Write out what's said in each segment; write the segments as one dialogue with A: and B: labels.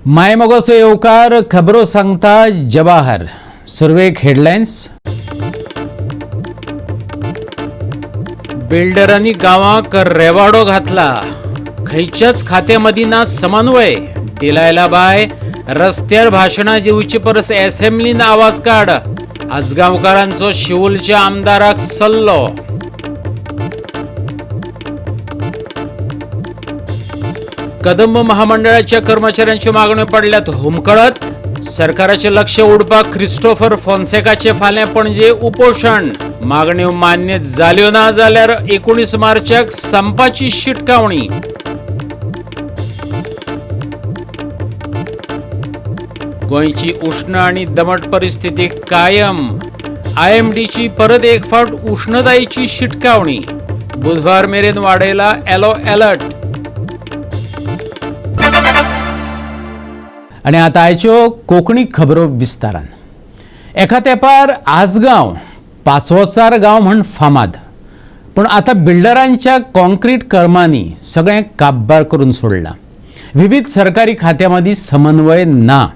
A: मायमोगाचो येवकार. खबरो सांगता जवाहर. सुरवेक हेडलायन्स. बिल्डरांनी गांवाक रेवाडो घातला, खंयच्याच खात्यामदीं ना समन्वय. डिलायला बाय, रस्त्यार भाशणां दिवचे परस एसेंब्लीन आवाज काड. आजगांवकारांचो शिवोलच्या आमदाराक सल्लो. कदंब महामंडळाच्या कर्मचाऱ्यांच्यो मागण्यो पडल्यात हुमकळत. सरकाराचे लक्ष ओडपाक क्रिस्टोफर फोन्सेकाचे फाल्यां पणजे उपोशण. मागण्यो मान्य जाल्यो ना जाल्यार 19 मार्चाक संपाची शिटकावणी. गोंयची उष्ण आणि दमट परिस्थिती कायम. आयएमडीची परत एक फावट उष्णतायेची शिटकावणी. बुधवार मेरेन वाडयला येलो अलर्ट. आनी आतां आयच्यो कोंकणी खबरो विस्तारान. एका तेंपार आजगांव पांचवोचार गांव म्हण फामाद, पूण आतां बिल्डरांच्या कॉन्क्रीट कर्मांनी सगळें काबार करून सोडलां. विविध सरकारी खात्यां मदीं समन्वय ना.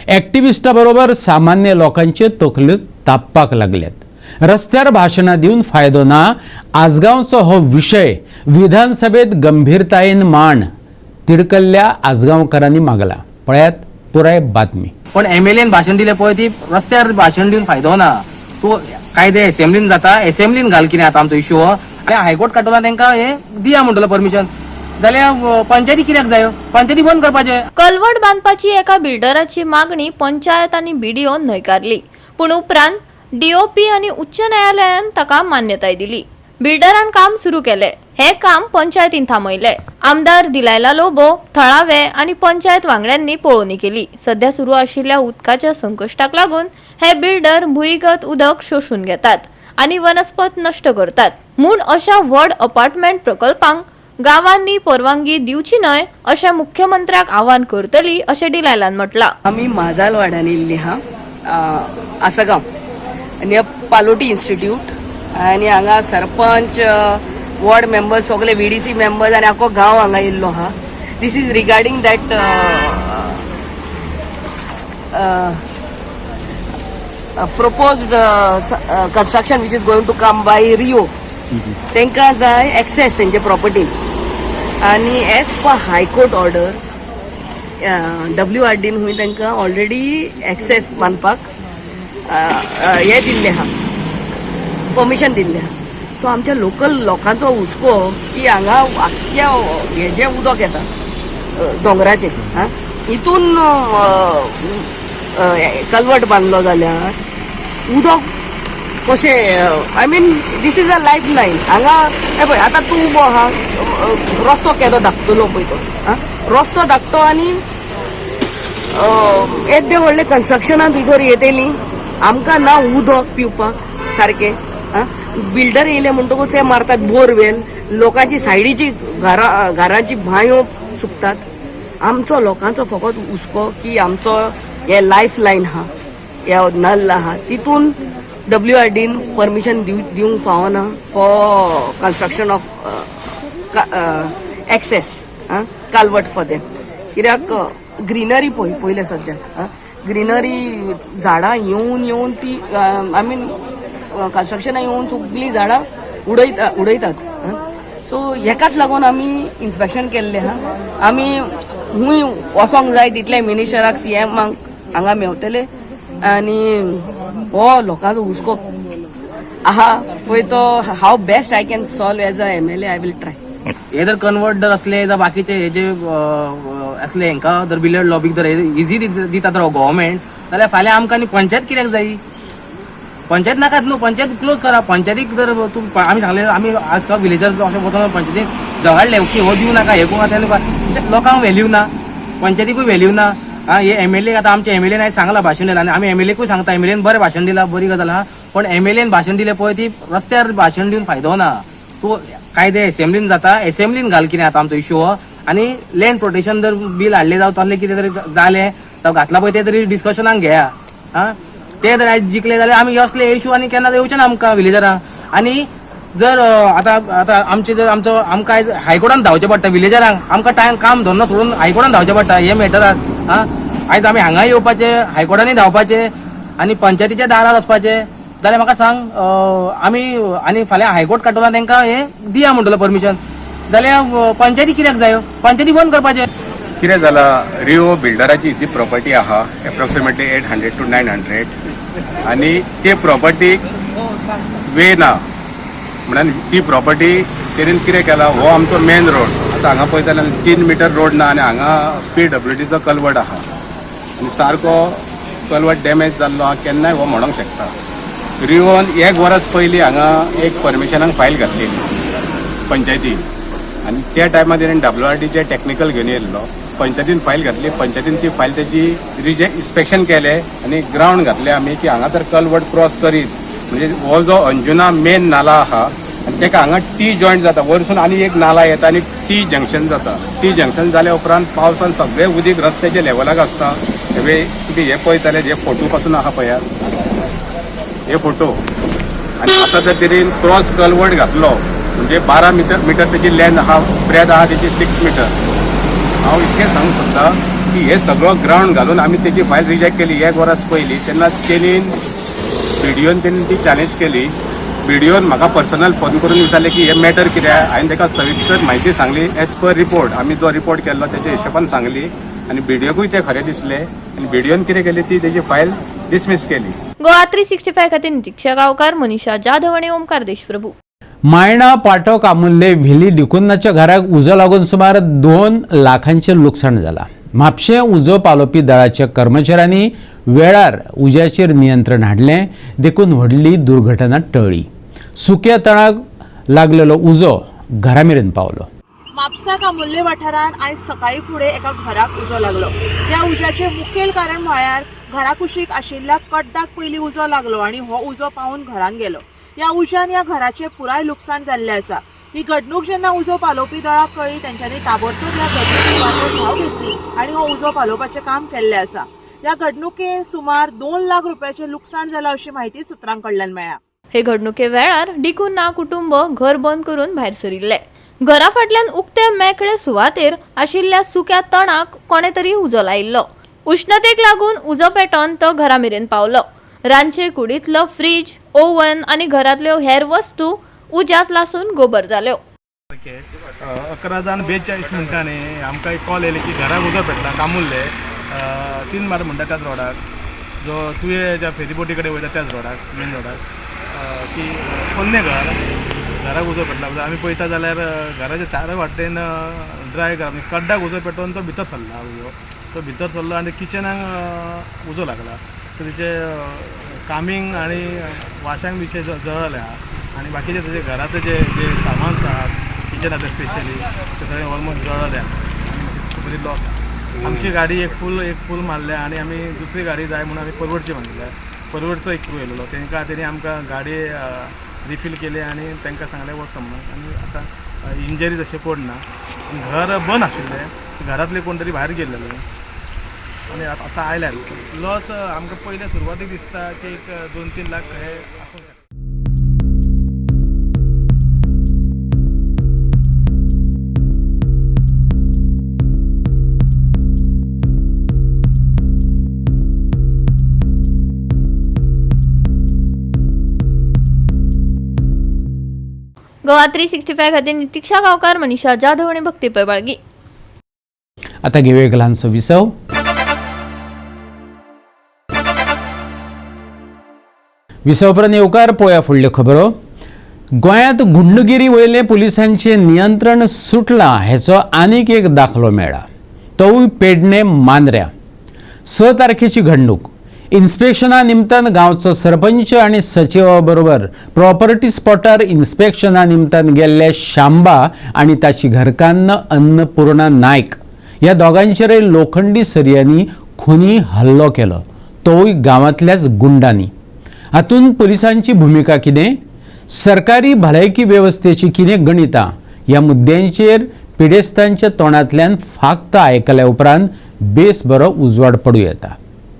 A: एक्टिविस्टा बरोबर सामान्य लोकांच्यो तकल्यो तापपाक लागल्यात. रस्त्यार भाशणां दिवन फायदो ना. आजगांवचो हो विशय विधानसभेत गंभीरतायेन मांड, तिडकल्ल्या आजगांवकारांनी मागला. पळयात पुराय बातमी.
B: पण एमएलएन भाशण दिलें पळय, ती रस्त्यार भाशण दिवन फायदो ना. तूं कायदे एसेंब्लीन जाता, एसेंब्लीन घाल. कितें आतां आमचो इश्यू हो आनी हायकोर्ट काडटलो तांकां हे दिया म्हणटलो परमिशन, जाल्यार पंचायती कित्याक जायो? पंचायती बंद करपाचें.
C: कलवट बांदपाची एका बिल्डराची मागणी पंचायत आनी बीडीओन न्हयकारली, पूण उपरांत डीओपी आनी उच्च न्यायालयान ताका मान्यताय दिली. बिल्डरान काम सुरू केले. हे काम पंचायतीन थांबयले. आमदार दिलायला लोबो, थळावे आनी पंचायत वांगड्यांनी पळोवणी केली. सध्या सुरू आशिल्ल्या उदकाच्या संकश्टाक लागून हे बिल्डर भुंयगत उदक शोशून घेतात आनी वनस्पत नश्ट करतात, म्हूण अशा व्हड अपार्टमेंट प्रकल्पांक गांवांनी परवानगी दिवची न्हय अशें मुख्यमंत्र्याक आवाहन करतली, अशें डिलायलान म्हटलां.
D: आमी माजालवाड्यान येयल्ली आहा, आसगांव, नियर पालोटी इन्स्टिट्यूट. आनी हांगा सरपंच, वॉर्ड मेंबर्स, सगळे व्हीडीसी मेंबर्स आनी आख्खो गांव हांगा येयल्लो आहा. This is regarding that proposed construction which is going to come by Rio. तांकां जाय एक्सेस तेंचे प्रॉपर्टीन आनी as per high court order W R डीन हुंय तांकां ऑलरेडी एक्सेस बांदपाक हें दिल्लें आहा, परमिशन दिल्लें आहा. सो आमच्या लोकल लोकांचो हुस्को की हांगा आख्ख्या हेजें उदक येता दोंगराचें, आं, हितून कलवट बांदलो जाल्यार उदक कशें? I mean, this is a life line हांगा. हे पळय, आतां तूं उबो आहा, रस्तो केदो धाकटलो पळय तो, आं, रस्तो धाकटो आनी येद्दे व्हडले कन्स्ट्रक्शनान थंयसर येतली, आमकां ना उदक पिवपाक सारकें. आं, बिल्डर येयले म्हणटकूच ते मारतात बोरवेल, लोकांची सायडीची घरां, घरांची बांयो सुकतात. आमचो लोकांचो फकत हुस्को की आमचो हे लायफ लायन आहा, हे नल आहा, तितून डब्ल्यू आर डीन परमिशन दिवंक फावना for construction of access culvert for them. कित्याक ग्रिनरी पळय पयलें सद्याक, ग्रिनरी झाडां येवन येवन ती, I mean, कन्स्ट्रक्शनां येवन सगळीं झाडां उडयता उडयतात. सो हेकाच लागून आमी इन्स्पेक्शन केल्लें आहा. आमी खूंय वचोंक जाय तितले मिनिस्टराक, सीएमाक हांगा मेवतले आनी हो लोकांचो हुस्को आहा पळय तो how best I can solve as a MLA, I will try.
B: हे जर कन्वर्ट जर असले जावं बाकीचे हे जे असले हांकां जर बिल्डर लॉबीक जर इजी दितात गव्हर्मेंट, जाल्यार फाल्यां आमकां आनी पंचायत कित्याक जायी? पंचायत नाकात न्हू, पंचायत क्लोज करा. पंचायतीक जर तूं, आमी सांगले, आमी आजकाल विलेजर अशें वचोन पंचायतीक झगडले की हो दिवं नाका, हे करूं नाका. म्हणजे लोकांक व्हॅल्यू ना, पंचायतीकूय व्हॅल्यू ना. आं, हे एमएलए, आतां आमचे एमएलए आयज सांगलां, भाशण दिलां आनी आमी एमएलएकूय सांगता, एमएलएन बरें भाशण दिलां, बरी गजाल आहा. पण एमएलएन भाशण दिलें पळय, ती रस्त्यार भाशण दिवन फायदो ना. तूं कायदे एसेंब्लीन जाता, एसेंब्लीन घाल. कितें आतां आमचो इश्यू हो आनी लँड प्रोटेक्शन जर बील हाडलें जावं तसलें कितें तरी जालें जावं घातलां पळय, तें तरी डिस्कशनाक घेया. आं, ते जर आयज जिखले जाल्यार आमी असले इश्यू आनी केन्ना येवचे ना आमकां विलेजरांक. आनी जर आतां आतां आमचे जर आमचो आमकां आयज हायकोर्टान धांवचें पडटा, विलेजरांक आमकां टायम काम धंदो सोडून हायकोर्टान धांवचें पडटा हे मॅटराक. आं, आयज आमी हांगा येवपाचे, हायकोर्टांनी धांवपाचे आनी पंचायतीच्या दारार वचपाचे जाल्यार म्हाका सांग, आमी आनी फाल्यां हायकोर्ट काडटलो तांकां हें दिया म्हणटलो परमिशन जाल्यार पंचायती कित्याक जायो? पंचायती बंद करपाचें.
E: कितें जाला, रिओ बिल्डराची जी प्रॉपर्टी आहा एप्रॉक्सिमेटली 800 टू 900 आनी ते प्रॉपर्टीक वे ना म्हणून ती प्रॉपर्टी तेणेन कितें केला, हो आमचो मेन रोड आतां हांगा पळयता जाल्यार 3 मिटर रोड ना आनी हांगा पीडब्ल्यूडीचो कलवट आहा आनी सारको कलवट डॅमेज जाल्लो आहा, केन्नाय हो म्हणोंक शकता. रिओन एक वरस पयलीं हांगा एक परमिशनाक फायल घातलेली पंचायतीन आनी त्या टायमार तेणेन डब्ल्यू आर डीचे टॅक्निकल घेवन येयल्लो. पंचायतीन फायल घातली, पंचायतीन ती फायल तेजी रिजेक्ट, इन्स्पेक्शन केलें आनी ग्रावंड घातलें आमी की हांगा तर कलवट क्रॉस करीत म्हणजे हो जो अंजुना मेन नाला आहा आनी तेका हांगा टी जॉयंट जाता, वरसून आनी एक नाला येता आनी टी जंक्शन जाता. टी जंक्शन जाल्या उपरांत पावसान सगळें उदीक रस्त्याच्या लेवलाक आसता. हे तुमी हे पळयताले जे फोटो पासून आहा, पळयात हे फोटो. आनी आतां जर तेणेन क्रॉस कलवट घातलो म्हणजे 12 मिटर तेची लेंथ आहा, ब्रेथ आहा तेची 6 मिटर. हांव इतकें सांगूंक सोदता की हे सगळो ग्रावंड घालून आमी तेची फायल रिजेक्ट केली एक वरस पयलीं. तेन्ना तेणीन बीडीओन तेणी ती चॅलेंज केली. बीडीओन म्हाका पर्सनल फोन करून विचारलें की हे मॅटर कितें. हांवें ताका सविस्तर म्हायती सांगली एज पर रिपोर्ट, आमी जो रिपोर्ट केल्लो तेच्या हिशोबान सांगली आनी बीडीओकूय तें खरें दिसलें आनी बीडीओन कितें केली, ती तेजी फायल डिसमीस केली.
C: गोवा 365 खातीर नितीक्षा गांवकार, मनीषा जाधव आनी ओमकार देशप्रभू.
A: मायणा पाटो कामुल्ले व्हेली डिकुन्नाच्या घराक उजो लागून सुमार 2 लाखांचें लुकसाण जालां. म्हापशें उजो पालोवपी दळाच्या कर्मचाऱ्यांनी वेळार उज्याचेर नियंत्रण हाडलें देखून व्हडली दुर्घटना टळ्ळी. सुक्या तणाक लागलेलो उजो घरा मेरेन पावलो.
F: म्हापसा कामुल्ले वाठारांत आयज सकाळीं फुडें एका घराक उजो लागलो. ह्या उज्याचें मुखेल कारण म्हळ्यार घरा कुशीक आशिल्ल्या कड्डाक पयलीं उजो लागलो आनी हो उजो पावून घरान गेलो. ह्या उज्यान ह्या घराचें पुराय लुकसाण जाल्लें आसा. ही घडणूक जेन्ना उजो पालोवपी दळाक कळ्ळी, तेंच्यांनी ताबडतोब ह्या घडणूक सुवातेर धांव घेतली आनी हो उजो पालोवपाचें काम केल्लें आसा. ह्या घडणुकेन सुमार 2 लाख रुपयाचें लुकसाण जालां अशी म्हायती सुत्रां कडल्यान मेळ्ळ्या.
C: हे घडणुके वेळार डिकुन्ना कुटुंब घर बंद करून भायर सरिल्ले. घरा फाटल्यान उक्ते मेकळे सुवातेर आशिल्ल्या सुक्या तणाक कोणे तरी उजो लायिल्लो. उश्णतेक लागून उजो पेटोवन तो घरा मेरेन पावलो. रांदचे कुडींतलो फ्रीज, ओव्हन आनी घरांतल्यो हेर वस्तू उज्यांत लासून गोबर जाल्यो.
G: 11 जावन 42 मिनटांनी आमकां एक कॉल येयले की घराक उजो पेटला कामुल्ले, 3 मार म्हणटा त्याच रोडाक, जो तुये ज्या फेरीबोटी कडेन वयता त्याच रोडाक, मेन रोडाक, की पोन्नें घर, घराक उजो पेटला. आमी पळयता जाल्यार घराच्या चारय वाटेन ड्राय घर, कड्डाक उजो पेटोवन तो भितर सरला उजो. सो भितर सरलो आनी किचनाक उजो लागला. सो तेचे कामींग आनी वाशांक विशय जळ्ळें आहा आनी बाकीचे तेजे घरांत जे जे सामान आहात किचनांतले स्पेशली ते सगळे ऑलमोस्ट जळ्ळें आनी बरी लॉस आहा. आमची गाडी एक फूल मारल्या आनी आमी दुसरी गाडी जाय म्हणून आमी परवडची मागल्या. परवडचो एक क्रू येयलेलो, तेंकां तेणी आमकां गाडी रिफील केली आनी तांकां सांगलें वचो म्हणून. आनी आतां इंजरीज अशें कोण ना. घर बंद आशिल्लें, घरांतले कोण तरी भायर गेल्लेले आनी आतां आयल्यार लॉस आमकां पयले सुरवातीक दिसता की एक 2-3 लाख हे आसूंक शकता.
C: गोवा 365 खातीर नितीक्षा गांवकार, मनीषा जाधव आनी भक्ती पैबाळगी.
A: आता घेऊया एक ल्हानसो विसव. विसव उपरांत येवकार. पळोवया फुडल्यो खबरो. गोंयांत गुंडगिरी वयलें पुलिसांचें नियंत्रण सुटलां हेचो आनीक एक दाखलो मेळ्ळा, तोवूय पेडणे मांद्र्या. 6 तारखेची घडणूक. इन्स्पेक्शना निमतान गांवचो सरपंच आनी सचिवा बरोबर प्रॉपर्टी स्पॉटार इन्स्पेक्शना निमतान गेल्ले शांबा आनी ताची घरकान्न अन्नपूर्णा नायक ह्या दोगांचेरय लोखंडी सरयांनी खुनी हल्लो केलो, तोवूय गांवांतल्याच गुंडांनी. हातूंत पुलिसांची भुमिका कितें, सरकारी भलायकी वेवस्थेची कितें गणितां, ह्या मुद्द्यांचेर पिडेस्तांच्या तोंडांतल्यान फाक्त आयकल्या उपरांत बेस बरो उजवाड पडूं येता.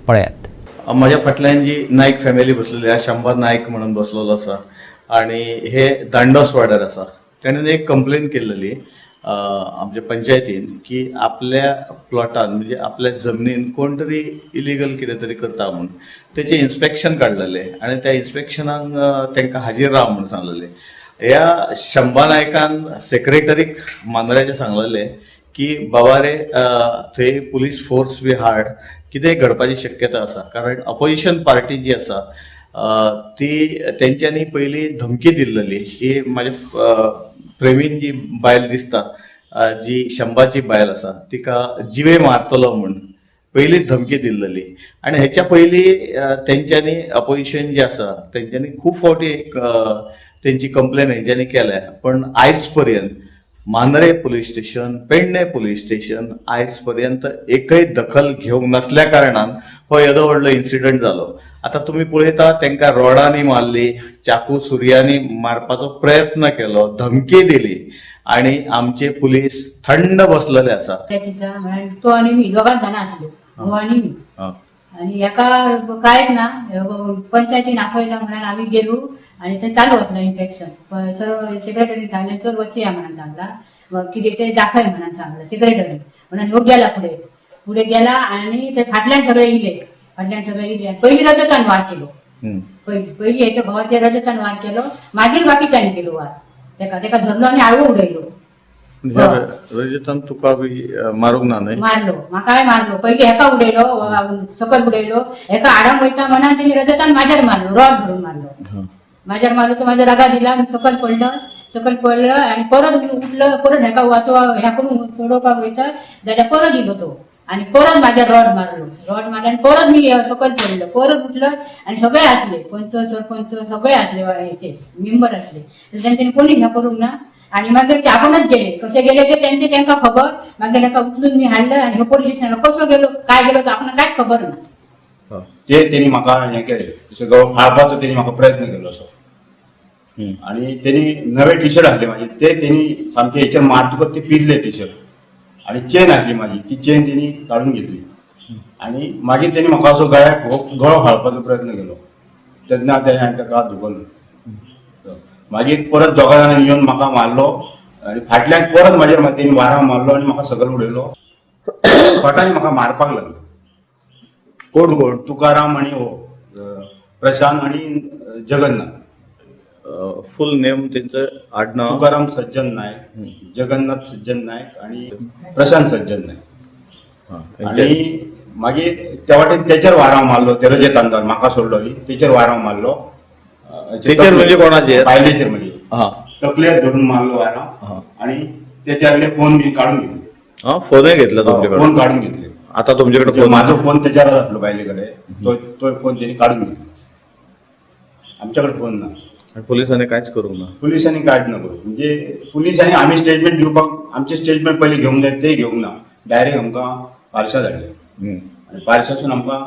A: पळयात.
H: म्हज्या फाटल्यान जी नायक फॅमिली बसलेली आसा, शंबा नायक म्हणून बसलेलो आसा आनी हे दांडोस वाड्यार आसा. तेणेन एक कंप्लेन केल्लेली, आमच्या पंचायतीन की आपल्या प्लॉटान म्हणजे आपल्या जमनीन कोण तरी इलिगल कितें तरी करता म्हूण तेचें इन्स्पेक्शन काडलेलें आनी त्या इन्स्पेक्शनाक तांकां हाजीर राव म्हूण सांगलेलें. ह्या शंबा नायकान सेक्रेटरीक मांद्र्याचें सांगलेलें की बाबा रे थंय पुलीस फोर्स बी हाड, कितेंय घडपाची शक्यता आसा, कारण अपोजिशन पार्टी जी आसा ती तेंच्यांनी पयली धमकी दिल्लेली. ही म्हाज्या प्रेमीन जी बायल दिसता, जी शंबाची बायल आसा, तिका जिवे मारतलो म्हूण पयलीच धमकी दिल्लेली. आनी हेच्या पयली तेंच्यांनी अपोजिशन जे आसा तेंच्यांनी खूब फावटी एक तेंची कंप्लेन हेंच्यांनी केल्या, पण आयज पर्यंत Mandrem police station, Pedne police station आयज पर्यंत एकय दखल घेवंक नासल्या कारणान हो येदो व्हडलो इन्सिडंट जालो. आतां तुमी पळयता तांकां रोडांनी मारली, चाकू सुरयांनी मारपाचो प्रयत्न केलो, धमकी दिली आनी आमचे पुलीस थंड बसलेले आसा.
I: त्या दिसा म्हळ्यार तो आनी मी दोगांच जाणां आसलो, घोव आनी मी. आनी हेका कांयच ना, पंचायतीन आपयला म्हणून आमी गेलो आनी थंय चालू आसलो इन्फेक्शन. सर्व सेक्रेटरीन सांगलें चल वचया म्हणून सांगला, कितें तें दाखय म्हणून सांगला सेक्रेटरी म्हणून. ह्यो गेला फुडें फुडें गेला आनी ते फाटल्यान सगळे इले, फाटल्यान सगळे इले. पयली रजतान वार केलो, पयली हेच्या घोवाचेर रजतान वार केलो, मागीर बाकीच्यांनी केलो वार. तेका तेका धरलो आनी आडवो उडयलो.
H: रजतान तुका बी मारूंक ना न्हय?
I: मारलो, म्हाकाय मारलो. पयली हेका उडयलो, सकयल उडयलो, हेका आडाम वयता म्हणून तेणी रजतान म्हाजेर मारलो, रॉड धरून मारलो, म्हाजेर मारलो. तो म्हाज्या रगा दिला आनी सकयल पडलो, सकयल पडलो आनी परत उठलो, परत हेका वाचवा ह्या करून चडोवपाक वयता जाल्यार परत इलो तो आनी परत म्हाज्या रॉड मारलो, रॉड मारलो आनी परत मी सकयल पडलो, परत उठलो. आनी सगळे आसले, पंच सरपंच सगळे आसले, हेचे मेंबर आसले, तेंच्यांनी कोणी ह्या करूंक ना. आणि मागीर ते आपणच गेले, कसे गेले ते त्यांचे त्यांका खबर. मागीर हेका उचलून मी हाडलं आणि हे पोलीस स्टेशनार कसो गेलो काय गेलो तो आपणाक कांयच खबर ना.
J: ते तेणी म्हाका हें केलें, तशें गळो फाळपाचो तेणी म्हाका प्रयत्न केलो असो. आनी तेणी नवे टी शर्ट हाडले म्हाजे, ते तेणी सामके हेचेर मारतकच ते पिजले टी शर्ट. आनी चेन आसली म्हाजी, ती चेन तेणी काडून घेतली आनी मागीर तेणी म्हाका असो गळ्याक हो गळो फाळपाचो प्रयत्न केलो. तेन्ना तेणें हांवें ताका धुकल्लो. मागीर परत दोगां जाणांनी येवन म्हाका मारलो आनी फाटल्यान परत म्हाजेर तेणी वारां मारलो आनी म्हाका सकयल उडयलो. फटांनी म्हाका मारपाक लागलो.
H: कोण कोण?
J: तुकाराम आनी हो प्रशांत आनी जगन्नाथ.
H: फुल नेम तेंचं आडनाव?
J: तुकाराम सज्जन नायक, जगन्नाथ सज्जन नायक आनी प्रशांत सज्जन नायक. आनी मागीर त्या वाटेन तेचेर वारांव मारलो, ते रजतान म्हाका सोडलो तेचेर वारांव मारलो.
H: तेचेर म्हणजे कोणाचेर?
J: बायलेचेर, म्हणजे तकलेर धरून मारलो वारांव आनी तेच्यावयले फोन बी काडून घेतले.
H: फोनय घेतला तुमच्याकडे?
J: फोन काडून घेतले.
H: आता तुमच्याकडे फोन?
J: माझो फोन तेच्यार आसलो बायले कडेन, तो फोन तेणी काडून घेतलो. आमच्याकडे फोन ना.
H: पोलिसांनी कांयच करूंक ना?
J: पोलिसांनी कांयच ना करूं, म्हणजे पोलिसांनी आमी स्टेटमेंट दिवपाक, आमचे स्टेटमेंट पयलीं घेवंक जाय, ते घेवंक ना. डायरेक्ट आमकां पारशा धाडले आनी पारशासून आमकां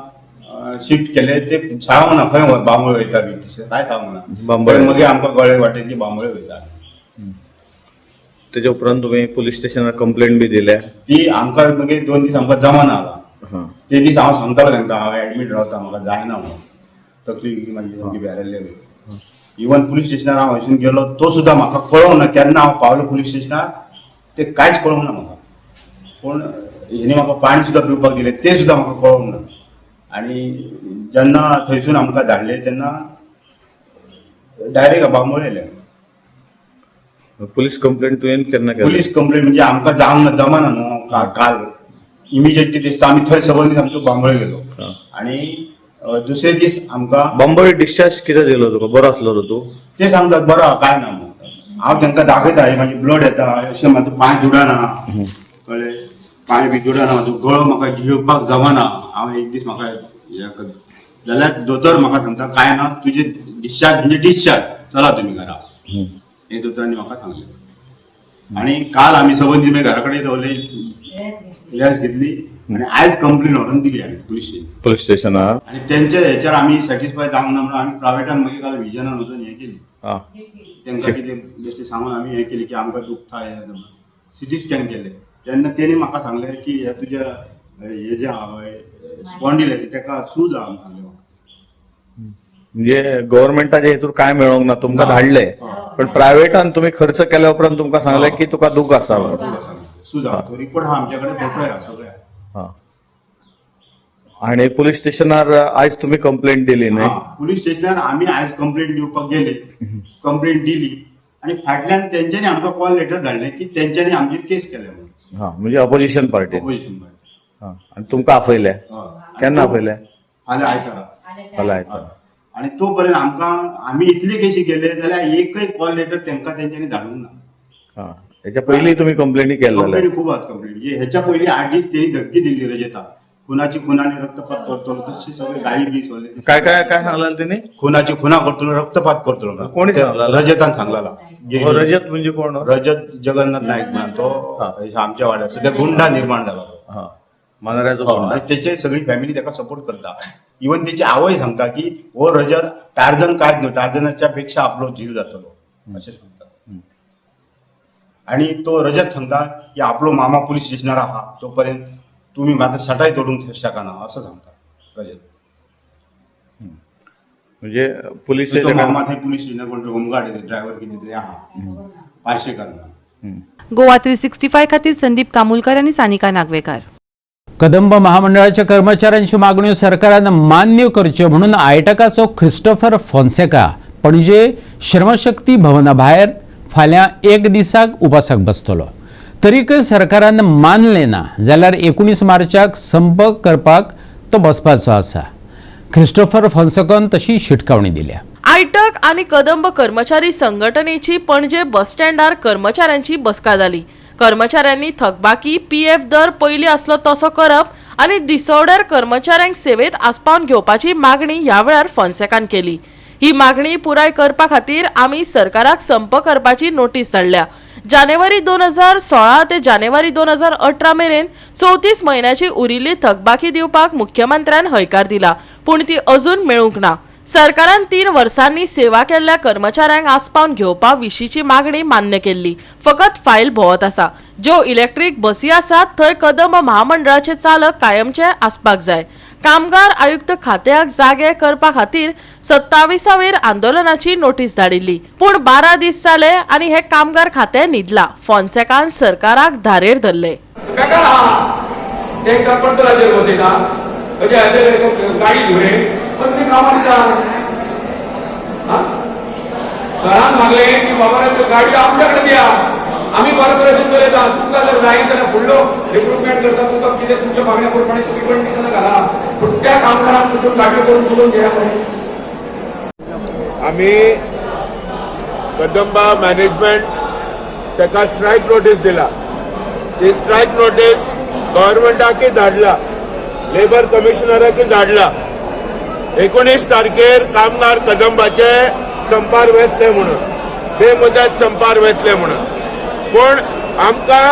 J: शिफ्ट केले. ते सांगूंक ना खंय बांबोळे वयता बी तशें कांय सांगूंक ना.
H: बांबोळे
J: मागीर आमकां कळ्ळें वाटेन की बांबोळे वयता.
H: तेच्या उपरांत तुमी पुलीस स्टेशनार कंप्लेंट बी दिल्या?
J: ती आमकां मागीर 2 दीस आमकां जमाना आला. ते दीस हांव सांगतालो तांकां हांव एडमीट रावता, म्हाका जायना म्हणून, तकली म्हाजी सामकी बेरेल्ली. इवन पुलीस स्टेशनार हांव हयसून गेलो तो सुद्दां म्हाका कळोंक ना केन्ना हांव पावलो पुलीस स्टेशनार, ते कांयच कळोंक ना म्हाका. पूण हेणी म्हाका पाणी सुद्दां पिवपाक दिलें तें सुद्दां म्हाका कळोंक ना. आनी जेन्ना थंयसून आमकां धाडले तेन्ना डायरेक्ट बांबोळे येयले.
H: पुलीस कंप्लेंट तुवें केन्ना केली?
J: पुलीस कंप्लेंट म्हणजे आमकां जावंक ना, जमाना न्हू काल इमिजिएटली दिसता आमी थंय सबंद दीस आमचो बांबोळे गेलो. आनी दुसरे दीस आमकां
H: बांबोळे डिस्चार्ज कितें दिलो तुका? बरो आसलो रे तूं?
J: ते सांगतात बरो आहा काय ना म्हणून. हांव तांकां दाखयता हे म्हाजी ब्लड येता अशें, म्हाजो पांय जुडना, कळ्ळें, पांय बी जुडना, म्हाजो गळो म्हाका घेवपाक जमाना. हांव एक दीस म्हाका हें जाल्यार दोतोर म्हाका सांगता काय ना तुजें डिस्चार्ज म्हणजे डिस्चार्ज, चला तुमी घरा, हे दोतोरांनी म्हाका सांगलें. आनी काल आमी सबंद दीस घरा कडेन रावले, रेस्ट घेतली आनी आयज कंप्लेन व्हरून दिली आमी पुलीस स्टेशन,
H: पुलीस स्टेशनार.
J: आनी तेंच्या हेचेर आमी सॅटिस्फाय जावंक ना म्हणून आमी प्रायवेटान मागीर काल विजनान वचून हें केली. तेंकां कितें बेश्टें सांगून आमी हें केली की आमकां दुखता हें, सिटी स्कॅन केलें. तेन्ना तेणी म्हाका सांगलें की हे तुज्या हे जें आहा पळय स्पॉन्डिलायटीस तेका सूज आहा म्हणून सांगलें म्हाका.
H: म्हणजे गव्हर्मेंटाच्या हेतून काय मेळोंक ना तुमकां धाडले, पण प्रायव्हेटान तुम्ही खर्च केल्या उपरांत तुमकां सांगले की तुका दूख आसा म्हणून.
J: सुज आहा. तो रिपोर्ट आहा आमच्या कडेन, फोटो आहा सगळे.
H: हा, आणि पुलीस स्टेशनार आयज तुमी कंप्लेंट दिली न्हय?
J: पुलीस स्टेशनार आमी आयज कंप्लेंट दिवपाक गेले, कंप्लेंट दिली आनी फाटल्यान तेंच्यांनी आमकां कॉल लेटर धाडलें की तेंच्यांनी आमचेर केस केल्या म्हणून.
H: हा, म्हणजे अपोजिशन पार्टी.
J: Opposition party.
H: हा, आणि तुमकां आपयले? केन्ना आपयले?
J: फाल्यां आयतारा.
H: फाल्यां आयतारा.
J: आनी तो पर्यंत आमकां आमी इतले केशी केले जाल्यार एकय कॉल लेटर तेंकां तेंच्यांनी धाडूंक ना.
H: हा, हेच्या पयलीं तुमी कंप्लेनी केल्ले?
J: कंप्लेनी खूब आहात. कंप्लेनी ह्याच्या पयलीं 8 दीस तेणी धमकी दिली रजता, खुनाची खुनाने रक्तपात करतलो, तशी सगळे गाळी बी सोडले.
H: काय काय काय सांगला तेणी?
J: खुनाची खुना करतलो, रक्तपात करतलो.
H: कोणी सांगला?
J: रजतान सांगला.
H: हो, रजत म्हणजे कोण?
J: रजत जगन्नाथ नाईक म्हणून तो आमच्या वाड्यार सध्या गुंडा निर्माण झाला तो.
H: हा, मानाऱ्याचो गुंडा.
J: आणि त्याचे सगळी फॅमिली त्याका सपोर्ट करता. इवन त्याची आवय सांगता की हो रजत टार्जन कांयच न्हू, टार्जनाच्या पेक्षा आपलो झील जातलो अशें सांगता. आणि तो रजत सांगता की आपलो मामा पुलीस स्टेशनार आहा तोपर्यंत तुम्ही माझा सटाय तोडूंक शकना असं सांगता रजत.
H: म्हणजे पुलीस
J: तुजो मामा थंय पुलीस स्टेशनार कोण होमगार्ड ड्रायव्हर कितें तरी आहा पार्शेकार म्हणून.
F: गोवा 365 खातीर संदीप कामुलकर आनी सानिका नागवेकार.
A: कदंब महामंडळाच्या कर्मचाऱ्यांची मागण्यो सरकारान मान्य करच्यो म्हणून आयटकाचो ख्रिस्टोफर फोन्सेका पणजे श्रमशक्ती भवना भायर फाल्यां एक दिसाक उपासाक बसतलो. तरीकय सरकारान मानलें ना जाल्यार 19 मार्चाक संप करपाक तो बसपाचो आसा. ख्रिस्टोफर फोन्सेकान तशी शिटकावणी दिल्या.
K: आयटक आनी कदंब कर्मचारी संघटनेची पणजे बस स्टँडार कर्मचाऱ्यांची बसका जाली. कर्मचाऱ्यांनी थकबाकी पीएफ दर पयलीं आसलो तसो करप आनी डिसऑर्डर कर्मचाऱ्यांक सेवेत आसपावन घेवपाची मागणी ह्या वेळार फोन्सेकान केली. ही मागणी पुराय करपा खातीर आमी सरकाराक संप करपाची नोटीस धाडल्या. जानेवारी 2016 ते जानेवारी 2018 मेरेन 34 म्हयन्याची उरिल्ली थकबाकी दिवपाक मुख्यमंत्र्यान हयकार दिला, पूण ती अजून मेळूंक ना. सरकारान 3 वर्सांनी सेवा केल्ल्या कर्मचाऱ्यांक आसपावन घेवपा विशींची मागणी मान्य केल्ली, फकत फायल भोंवत आसा. ज्यो इलेक्ट्रीक बसी आसात थंय कदंब महामंडळाचे चालक कायमचे आसपाक जाय. कामगार आयुक्त खात्याक जागे करपा खातीर 27वेर आंदोलनाची नोटीस धाडिल्ली, पूण 12 दीस जाले आनी हे कामगार खातें न्हिदला. फोन्सेकान सरकाराक धारेर धरले.
L: घरान मागले की बाबा गाडी आमच्याकडे द्या, आम्ही बरोबर चलयता, तुमकां जर जाय जाल्यार फुडलो रिक्रुटमेंट करता, तुमकां कितें तुमच्या मागण्या प्रमाणे तुमी कंडिशनां घाला, पूण त्या कामगारांक तुमच्यो गाडयो करून चलोवन घेया पळय.
M: आमी कदंबा मॅनेजमेंट ताका स्ट्रायक नोटीस दिला. ती स्ट्रायक नोटीस गव्हर्मेंटाकय धाडला, लेबर कमिशनराकय धाडला. 19 तारखेर कामगार कदंबाचे संपार वेतले म्हणून, बेमुदत संपार वेतले म्हणून. पूण आमकां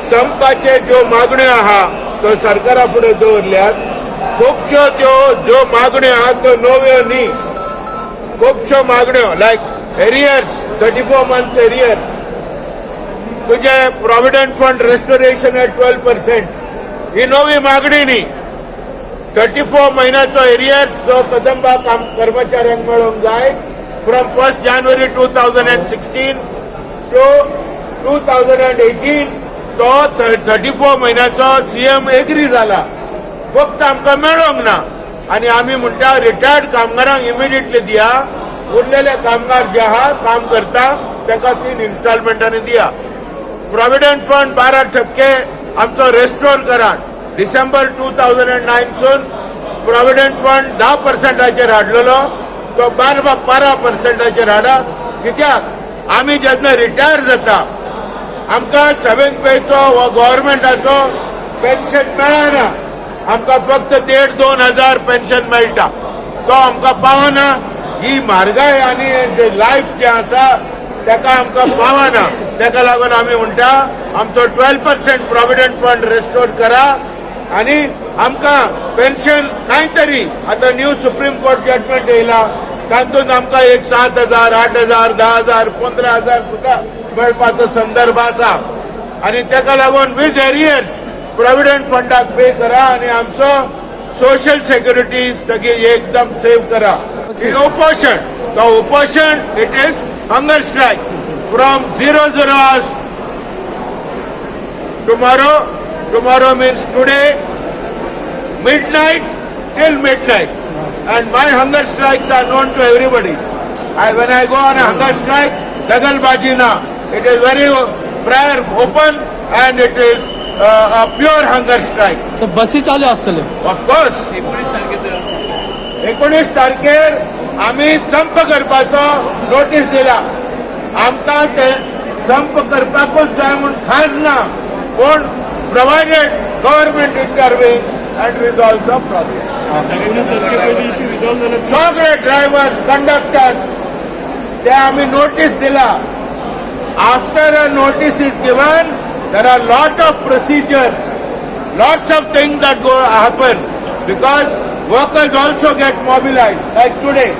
M: संपाचे ज्यो मागण्यो आहा त्यो सरकारा फुडें दवरल्यात. खुबश्यो त्यो ज्यो मागण्यो आहा त्यो नव्यो न्ही, खुबश्यो मागण्यो लायक एरियर्स 34 मंथ्स एरियर्स, तुजे provident fund restoration at 12% ही नवी मागणी न्ही. 34 म्हयन्याचो एरियर्स जो कदंबा कर्मचाऱ्यांक मेळोंक जाय from 1 January 2016 to 2018 तो 34 म्हयन्याचो सीएम एग्री जाला, फक्त आमकां मेळोंक ना. आनी आमी म्हणटा रिटायर्ड कामगारांक इमिडिएटली दिया, उरलेले कामगार जे आहा काम करता ताका 3 इन्स्टॉलमेंटांनी दिया. प्रॉव्हिडंट फंड 12% आमचो रेस्टोर करात. डिसेंबर 2009 सून प्रॉव्हिडंट फंड 10% हाडलेलो तो 12% हाडा. कित्याक आमी जेन्ना रिटायर जाता आमकां 7th पेचो वा गव्हर्मेंटाचो पेन्शन मेळना, आमकां फक्त 1,500-2 हजार पेन्शन मेळटा, तो आमकां पावना. ही म्हारगाय आनी जे लायफ जें आसा ताका आमकां पावना. ताका लागून आमी म्हणटा आमचो 12% प्रॉव्हिडंट फंड रेस्टोर करा आनी आमकां पेन्शन कांय तरी. आतां न्यू सुप्रीम कोर्ट जजमेंट येयला तातूंत आमकां एक 7,000, 8,000, 10,000, 15,000 सुद्दां मेळपाचो संदर्भ आसा. आनी ताका लागून वीथ एरियर्स प्रॉव्हिडंट फंडाक पे करा आनी आमचो सोशल सेक्युरिटी स्थगीत एकदम सेव करा. उपोशण. तो उपोशण, it is hunger strike from 00 hours tomorrow. Tomorrow means today midnight till midnight. And my hunger strikes are known to everybody. When I go on a hunger strike, दगलबाजी ना. It is very fair, open, and it is a pure hunger strike.
N: तर बसी चालू आसतल्यो?
M: Of course. 19 तारखेर आमी संप करपाचो notice दिला. आमकां ते संप करपाकूच जाय म्हूण खास ना, पूण provided government intervene and resolve the problem. सगळे ड्रायव्हर्स, कंडक्टर्स, ते आमी नोटीस दिला. After a notice is given, there are lot of procedures, lots of things that go happen, because workers also get mobilized, like today.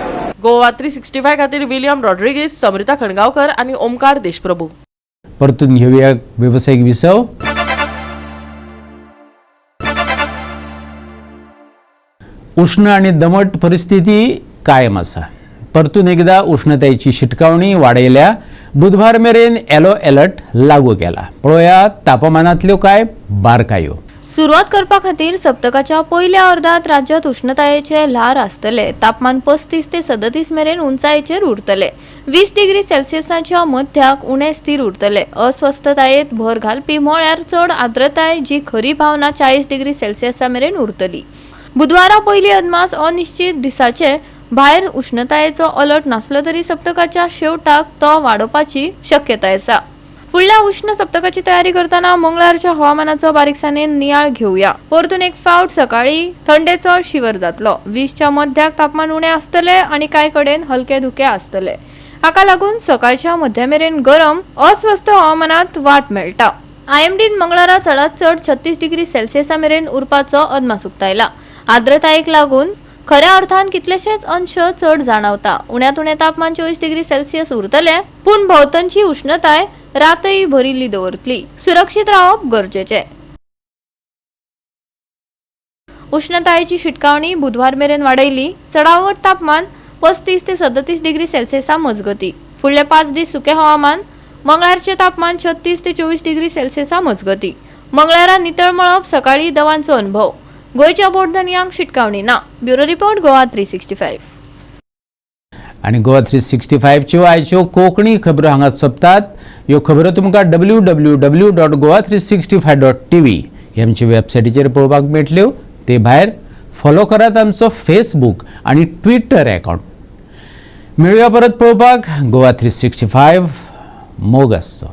K: Goa 365 खातीर William Rodrigues, Samrita खणगांवकर आनी ओमकार देशप्रभू.
A: परतून घेऊया वेवसायीक विसव. उष्ण आणि दमट परिस्थिती कायम आसा. परतून एकदा उष्णतायेची शिटकावणी वाडयल्या. बुधवार मेरेन येलो अलर्ट लागू केला. पळोवया तापमानांतल्यो कांय बारकायो.
C: सुरवात करपा खातीर सप्तकाच्या पयल्या अर्दांत राज्यांत उष्णतायेचे ल्हार आसतले. तापमान 35 ते 37 मेरेन उंचायेचेर उरतले. 20 डिग्री सेल्सियसाच्या मध्याक उणें स्थिर उरतले. अस्वस्थतायेत भर घालपी म्हळ्यार चड आर्द्रताय, जी खरी भावना 40 डिग्री सेल्सियसा मेरेन उरतली. बुधवारा पयली अदमास अनिश्चित दिसाचे भायर उष्णतायेचो अलर्ट नासलो तरी सप्तकाच्या शेवटाक तो वाडोवपाची शक्यताय आसा. फुडल्या उष्ण सप्तकाची तयारी करतना मंगळारच्या हवामानाचो बारीकसाणेन नियाळ घेवया. परतून एक फावट सकाळी थंडेचो शिवर जातलो. 20च्या मध्याक तापमान उणें आसतलें आनी कांय कडेन हलके धुके आसतले. हाका लागून सकाळच्या मध्या मेरेन गरम अस्वस्थ हवामानात वाट मेळटा. आयएमडीन मंगळारा चडांत चड 36 डिग्री सेल्सियसा मेरेन उरपाचो अदमास उक्तायला. आर्द्रतायेक लागून खऱ्या अर्थान कितलेशेच अंश चड जाणवता. उण्यांत उणें तापमान 24 डिग्री सेल्सियस उरतलें, पूण भोंवतणची उष्णताय रातय भरिल्ली दवरतली. सुरक्षीत रावप गरजेचें. उष्णतायेची शिटकावणी बुधवार मेरेन वाडयली. चडावट तापमान 35 ते 37 डिग्री सेल्सियसा मजगती. फुडले 5 दीस सुकें हवामान. मंगळारचें तापमान 36 ते 24 डिग्री सेल्सियसा मजगती. मंगळारा नितळ मळब, सकाळी दवांचो अनुभव. गोंयच्या बोटधनयांक शिटकावणी ना. Bureau report, Goa 365.
A: आनी गोवा 365च्यो आयच्यो कोंकणी खबरो हांगा सोंपतात. ह्यो खबरो तुमकां www.goa365.tv हे आमचे वेबसायटीचेर पळोवपाक मेळटल्यो. ते भायर फॉलो करात आमचो फेसबूक आनी ट्विटर अकावंट. मेळुया परत पळोवपाक गोवा 365. मोग आसचो.